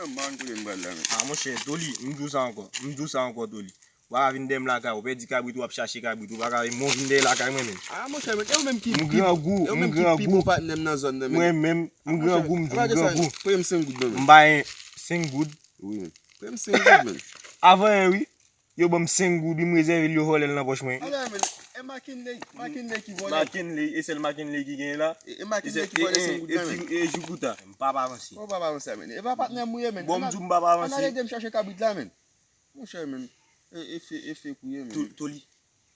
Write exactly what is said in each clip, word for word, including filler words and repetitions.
M pa konn kote m pral la, men. Ah, monchè, Toli, m di w sa ankò. M di w sa ankò, Toli. W a vin dèyè m lakay, ou pèdi kabrit, w ap chache kabrit, ou pa ka, men w vin dèyè lakay mwen, men. Ah, monchè, men, e ou menm ki, m grangou, m grangou. Pi bon patnè m nan zòn nan, men. Mwen menm, m grangou, m di w, m grangou. Premye m senk goud, men. M bay senk goud. Wi, men. Premye m senk goud, men. Avan, wi. Yo ban m senk goud, wi, m rezève l, yo vòlè l nan pòch mwen. Ala, men, e Makinley, Makinley ki vòlè. Makinley, e sèl Makinley ki genyen la. E, e Makinley ki vòlè senk goud la, men. E, e, e Joucouta. M pa pa avanse. Ou pa pa avanse, men. E pa patnè m ou ye, men. Bon, m di w m pa pa avanse. Ann ale ede m chache kabrit la, men. Monchè, men. E, e fe, e fe kouye, men. To-, Toli.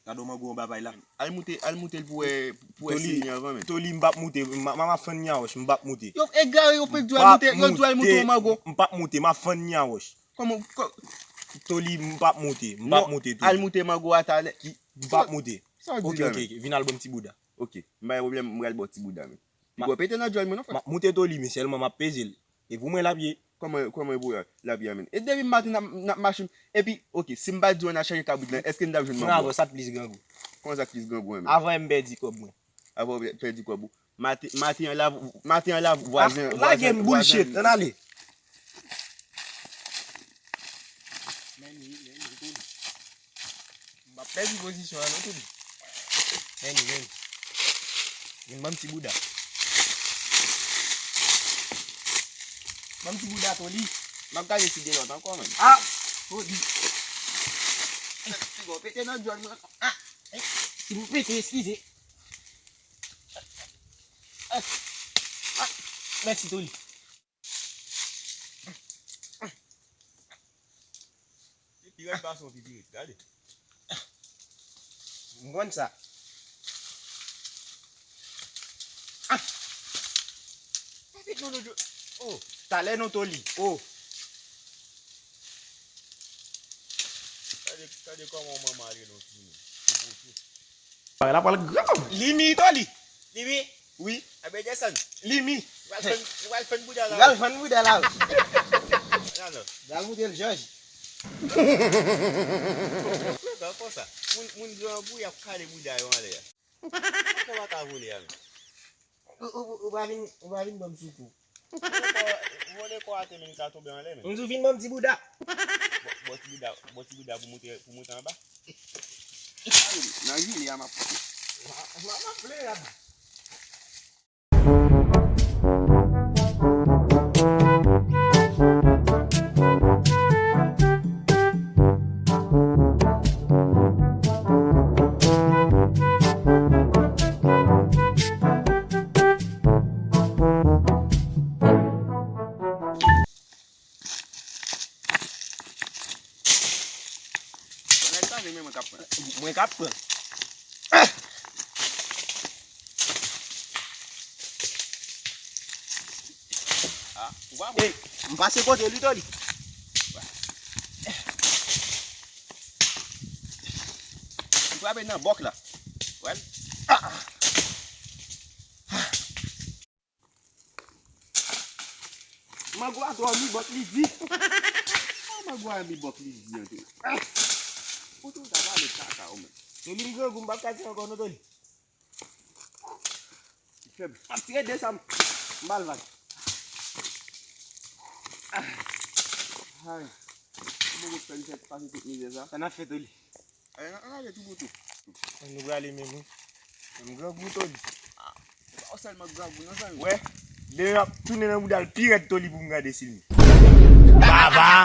Gade yon mango anba pay la. Al moute, al moute l pou wè, pou wè si li anvan, men. Toli, m p ap moute. M, m, m ap fann nyan wòch, m p ap moute. Yo egare, yo pèdi, al moute, yo di al moute yon mango. M p ap moute, m ap fann nyan wòch. Kòman, kò- Toli, m p ap moute, m p ap moute, Toli. Al moute mango a talè. Ki, m p ap moute. Sa w di la, men? Ok, ok, vin al ban m ti bouda. Ok, m pa gen pwoblèm, m pral ba w ti bouda, men. Pi gwo pete nan djòl mwen, non, frè. M ap moute, Toli, men sèlman m ap peze l. E pou mwen l ap ye. Kòman, kòman e pou l ap ye a, men? E depi maten n ap, n ap mache, epi, ok, si m pa di w ann al chache kabrit lan, èske n t ap jwenn mango a? Avan sa t plis grangou. Kòman sa t plis grangou an, men? Avan m pèdi kòb mwen. Avan w pèdi kòb ou. Maten, maten an la, maten an la, vwazen, vwazen, lage m, bullshit, ann ale. Men li, men li, Toli. M p ap pèdi pozisyon an non, Toli. Men li, men li. Vin ban m ti bouda. Ban m ti bouda, Toli. M ap gade si gen lòt ankò, men. Ah! Toli. Ti gwo pete nan djòl mwen. Ah! Si m pete, eskize. Ah! Ah! Mèsi, Toli. Pi rèd pase yon pi pi rèd, gade. M konn sa. Ah! Pa vit non, non, non. Oh, talè non, Toli. Oh. Gade, gade kòman yon manman ale nan timoun. Bagay la pral grav. Limi, Toli. Limi. Wi. Abe desann. Limi. Nou pral fann, nou pral fann bouda la. Nou pral fann bouda la. Pral moute l jòj. Konsa. Moun, moun grangou, y ap kale bouda yo anlè a. Sa w pa ka vole a, men? Ou, ou, ou pa vin, ou pa vin ban m sekou. Vole kò, vole kò atè, men li ka tonbe anlè, men. M di w vin ban m ti bouda. Bon, bon ti bouda, bon ti bouda pou moute, pou moute anba. Nan jile a m ap moute. M ap, m ap plere la. Bagay sa, se mwen k ap pran. Mwen k ap pran. Ah, ou pa bon. Ey, m pase kote li, Toli. M frape nan bòk la. Wè l. Ah. Mango a twò mi bòk li di. Ah, mango a mi bòk li di an tou. Ah. Ou tou ta pale kaka ou menm. Toli, m grangou, m p ap ka di ankò non, Toli. M ap tire de sa m, m ba l vag. Ah. Ay. Mwen fè m fè pase tout mizè sa. Sa n ap fè, Toli? Ann ale tou pou tou. Nou prale menm wi. M grangou, Toli. Ah, se pa ou sèlman k grangou non, zanmi. Wè, demen m ap tounen nan bouda l pi rèd, Toli, pou m gade si l. Baba!